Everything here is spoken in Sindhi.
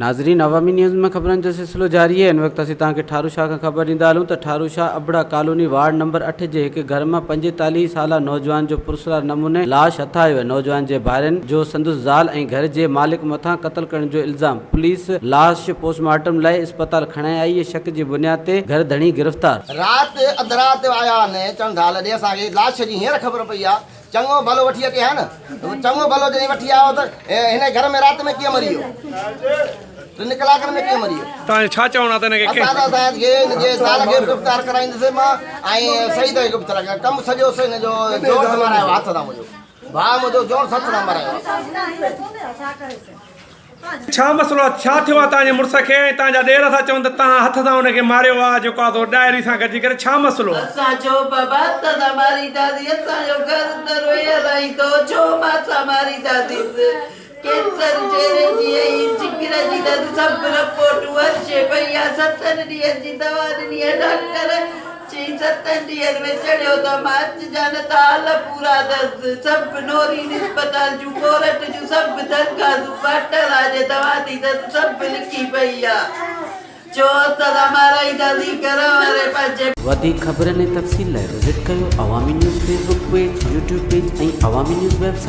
ناظرين عوامي نيوز ۾ خبرن جو سلسلو جاري آهي هن وقت اسين توهان کي ٺارو شاهه کان خبر ڏيندا هلون ته ٺارو شاهه ابڙا ڪالوني وارڊ نمبر اٺ جي هڪ گهر مان 45 سالا نوجوان جو پراسرار نموني لاش هٿ آيو آهي نوجوان جي ڀائرن جو سندس زال ۽ گهر جي مالڪ مٿان قتل ڪرڻ جو الزام پوليس لاش پوسٽ مارٽم لاء اسپتال کڻائي آئي شڪ جي بنياد تي گهر ڌڻي گرفتار. رات اڌ رات آيا آهن چون ٿا هل ڏي اسان کي لاش جي هينئر خبر پئي آهي چڱو ڀلو وٺي اچي ها نه. چڱو ڀلو جڏهن وٺي آيو ته هن گهر ۾ رات ۾ ڪيئن مري ويو؟ ٽن ڪلاڪن ۾ ڪيئن مري ويو؟ توهان جو ڇا چوڻ آهي ته هن کي اسان ته اسان کي هن جي زال کي به گرفتار ڪرائيندس مان ۽ سعيد کي گرفتار ڪرائيندس. ڪم سڄو هن جو زور سان مرايو هٿ سان منهنجو ڀاء منهنجو زور سان هٿ سان مرايو. ڇا مسئلو آ ڇا ٿيو آ توهان جي مڙس کي ۽ توهان جا ڏير ٿا چون ته توهان هٿ سان ان کي ماريو آ جيڪو آ سو ڏاهري سان گڏجي ڪري ڇا مسئلو آ. اسان ڇو بابا هٿ سان مارينداسين اسان جو گهر ته روئي هلائيندو ڇو ماسا مارينداسينس ڪينسر چهري جي ۽ جگر جي اٿس سڀ رپورٽون هر شي پئي آ ستن ڏينهن جي دوا ڏني آ ڊاڪٽر چيائين ستن ڏينهن ۾ چڙهيو ته مان اچجان نه ته حال پورا اٿس. سڀ نورين اسپتال جون ڪورٽ جون سڀ درخواستون باٽلا جي دوا ٿي اٿس سڀ لکي پئي آ. چو ته اسان مارائينداسين گهر واري پنهنجي. وڌيڪ خبرن ۽ تفصيل لاء وزٽ ڪيو Awami news Facebook page, YouTube page ۽ Awami news website.